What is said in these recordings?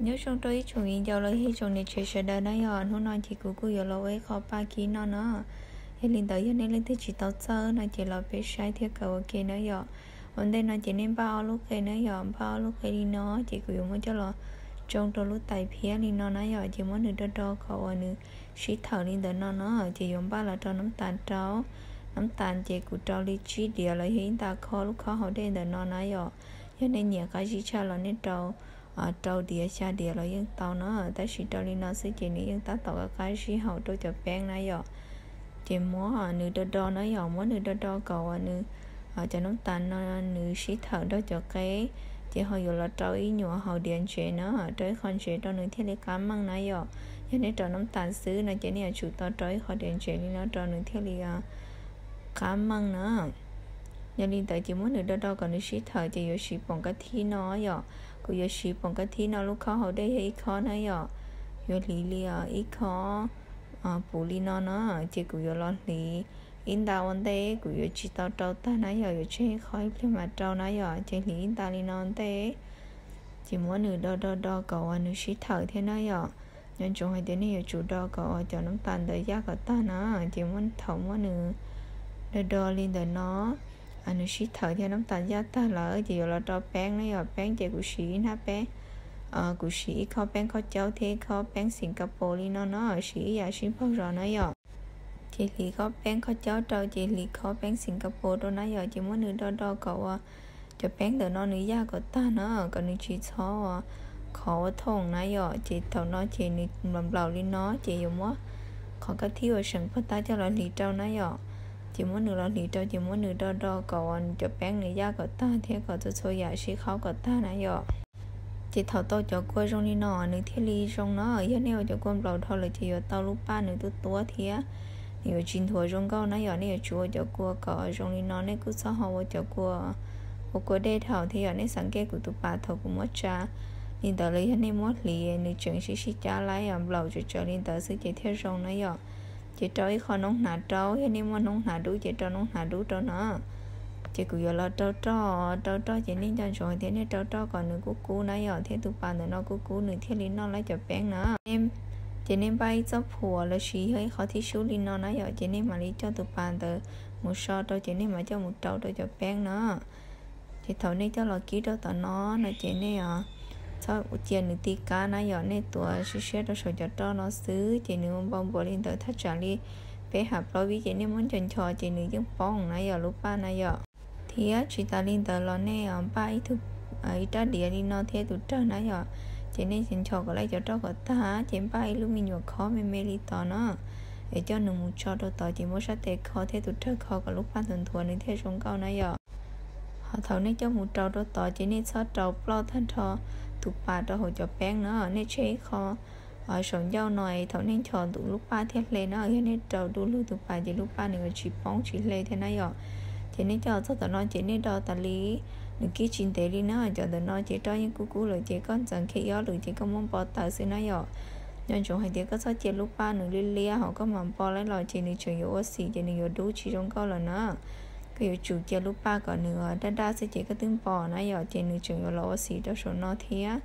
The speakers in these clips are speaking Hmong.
Nyob zoo rau ib tsoom viv ncaus los yog ib tsoom niam tsev sawv daws na yom. Hnub no ces kuv kuj yuav los ua ib qho paj kib noj no. Yog li ntawd yog nej leej twg tsis tau txawj no ces los peb saib thiab kawm ua ke na yom. Ua ntej no ces nej npaj ob lub qe na yom, npaj ob lub qe li no ces kuv yuav muab coj los tsoo rau lub tais phiab li no na yom. Ces muab nws do do kom uas nws sib thawm li ntawm no no, ces yuav npaj los rau nab tas rau. Nab tas ces kuv rau li tsib diav los yog ib nta khob, lub khob hauv dej ntawm no na yom. Yog nej nyiam qab zib tshaj los nej rau rau diav xya diav los yeej tau na, tab sis rau li no xwb ces nws yeej tab tom qab zib haum rau cov peeb na yom. Ces muab nws do do na yom, muab nws do do kom uas nws, cov nab tas no nws sib thawm nrog cov qe. Ces ho yuav los rau ib nyuag hauv diav ntsev na, rau ib qho ntsev rau nws thiaj li qab meej na yom. Yog nej rau nab tas xwb no ces nej yuav tsum tau rau ib qho diav ntsev li no rau nws thiaj li qab meej na. Yog li ntawd ces muab nws do do kom nws sib thawm ces yuav siv poom kab thib no yom. Kuv yuav siv poom kab thib no lub khob hauv dej yog ib khob na yom. Yuav hliv li ib khob puv li no no, ces kuv yuav los hliv ib nta ua ntej, kuv yuav tsis tau rau tag na yom, yuav tseg ib qho ib pliag mam rau na yom. Ces hliv ib nta li no ntej, ces muab nws do do do kom uas nws sib thawm thiab na yom. Nco ntsoov hais tias nej yuav tsum do kom uas cov nab tas ntawd yaj kom tag na. Ces muab thaum muab nws do do li ntawm no, nws sib thawm thiab nab tas yaj tag lawm ces yuav los rau peeb na yom. Peeb ces kuv siv ib hnab peeb, kuv siv ib khob peeb khaub caub thiab ib khob peeb Singapore li no no, siv ib yam sib paug zos na yom. Ces hliv khob peeb khaub caub rau, ces hliv khob peeb Singapore rau na yom. Ces muab nws do do kom uas cov peeb ntawm no nws yaj kom tag na, kom nws tsis txhob uas khov ua thooj na yom. Ces thaum no ces nws nplaum nplaum li no ces yuav muab qhov kab thib uas seem puag ta coj los hliv rau na yom. Ces muab nws los hliv rau ces muab nws do do kom uas cov peeb nws yaj kom tag thiab kom txhua txhua yam sib qhaub kom tag na yom. Ces thaum tau cov kua zoo li no nws thiaj li zoo na. Yog nej ua cov kua nplaum dhau lawm ces yuav tau lub paj nws tuab tuab thiab nws yuav tsis nthuav zoo nkauj na yom. Nej yuav tsum ua cov kua kom zoo li no, nej kuj txhob ho ua cov kua, ua kua dej dhau thiab yom. Nej xav nkej kuv tus pas thaum kuv muab tsa li ntawd los yog nej muab hliv nws tseem sib sib cab laib os, nplaum tsawv tsawv li ntawd xwb ces thiaj zoo na yom. Ces rau ib qho noob hnav rau, yog nej muaj noob hnav dub ces rau noob hnav dub rau no. Ces kuv yuav los rau roj, rau roj ces nej nco ntsoov hais tias nej rau roj kom nws kub kub na yom, thiab tus pas ntawm no kub kub nws thiaj li noj laib cov peeb na. Ces nej npaj ib txoj phuam los sis yog ib qho thib sub li no na yom, ces nej mam li coj tus pas ntawd mus so rau ces nej mam coj mus rau rau cov peeb na. Ces thaum nej coj los kib rau tom no no ces nej txhob cia nws ti kab na yom, nej tuav siab siab rau saum cov roj no xwb ces nws npau npuas li ntawd thaj tsam li peb ham plaub vib ces nej muab nchos nchos ces nws yeej poob na yom, lub paj na yom. Thiab tsis tas li ntawd los nej npaj ib tug, ib rab diav li no thiab tus rawg na yom. Ces nej nchos kom laib cov roj kom tag ces npaj ib lub me nyuam khob me me li tod no, es coj nws mus tso rau tod ces muab sab tes kho thiab tus rawg kho kom lub paj nthuav nthuav nws thiaj zoo nkauj na yom. Ho thaum nej coj mus rau rau tod ces nej txhob rau ploj tag nrho tus pas rau hauv cov peeb na, nej tseg ib qho saum ncauj no es thaum nej nchos nws lub paj thiaj hle na. Yog nej rau du lug tus pas ces lub paj nws yuav tsis poob tsis hle thiab na yom. Ces nej coj txog tom no ces nej do tas li, nws kib tsis ntev li na, cov ntawm no ces roj yeej kub kub lawm ces koj ntxeev kiag ib ob lwm ces koj muab npo tawm xwb na yom. Nco ntsoov hais tias koj txhob cia lub paj nws liab liab ho koj mam npo laib los ces nws tseem yuav ua xim ces nws yuav dub tsis zoo nkauj lawm na. Koj yuav tsum cia lub paj kom nws daj daj xwb ces koj twb npo na yom, ces nws tseem yuav los ua xim rau saum no thiab,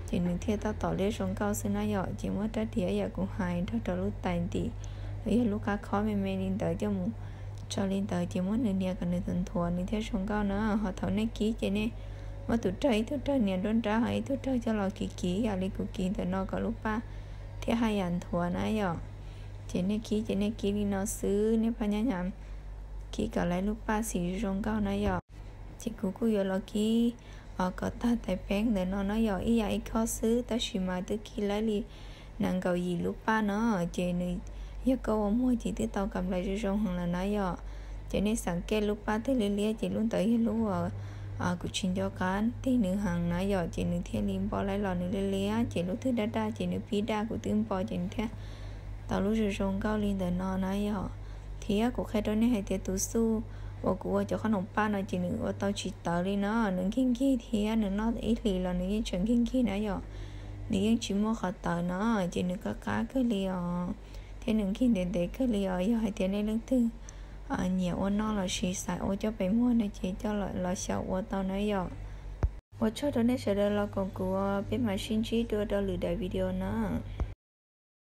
ces nws thiaj tab tom liab zoo nkauj xwb na yom. Ces muab rab diav yam kuv hais nrog rau lub tais ntim los yog lub qab khob me me li ntawd coj mus tso li ntawd ces muab nws nias kom nws nthuav nthuav nws thiaj zoo nkauj na. Ho thaum nej kib ces nej muab tus rawg, ib tug rawg nias nruab nrab ho ib tug rawg coj los kiv kiv yam li kuv kiv ntawm no kom lub paj thiaj haj yam nthuav na yom. Ces nej kib ces nej kib li no xwb, nej pab nyab nyam kib kom laib lub paj xim zoo nkauj na yom. Ces kuv kuj yuav los kib kom tag tais peeb ntawm no na yom, ib yam ib khob xwb tab sis mas twb kib laib li nees nkaum yim lub paj no. Ces nws, yog koj ua muag ces twb tau kam nplais zoo zoo heev lawm na yom. Ces nej xav nkej lub paj twg liab liab ces lub ntawd yog lub uas kuv tsis nco qab tig nws heev na yom, ces nws thiaj li npo laib los nws liab liab, ces lub twg daj daj ces nws pib daj, kuv twb npo ces nws thiaj tau lub zoo zoo nkauj li ntawm no na yom. Thiab kuv qhia rau nej hais tias tus xuj uas kuv ua cov qhob noom paj no ces nws ua tau tsis tawv li no, nws nkig nkig thiab nws noj ib hlis los nws yeej tseem nkig nkig na yom. Nws yeej tsis muaj qhov tawv no, ces nws qab qab kawg li os, thiab nws nkig ntev ntev kawg li os. Yog hais tias nej leej twg nyiam ua noj los sis xav ua coj pem muag no ces coj los xyaum ua tau na yom. Ua tsaug rau nej sawv daws los koom kuv, peb mam sib ntsib dua rau lwm daim video no.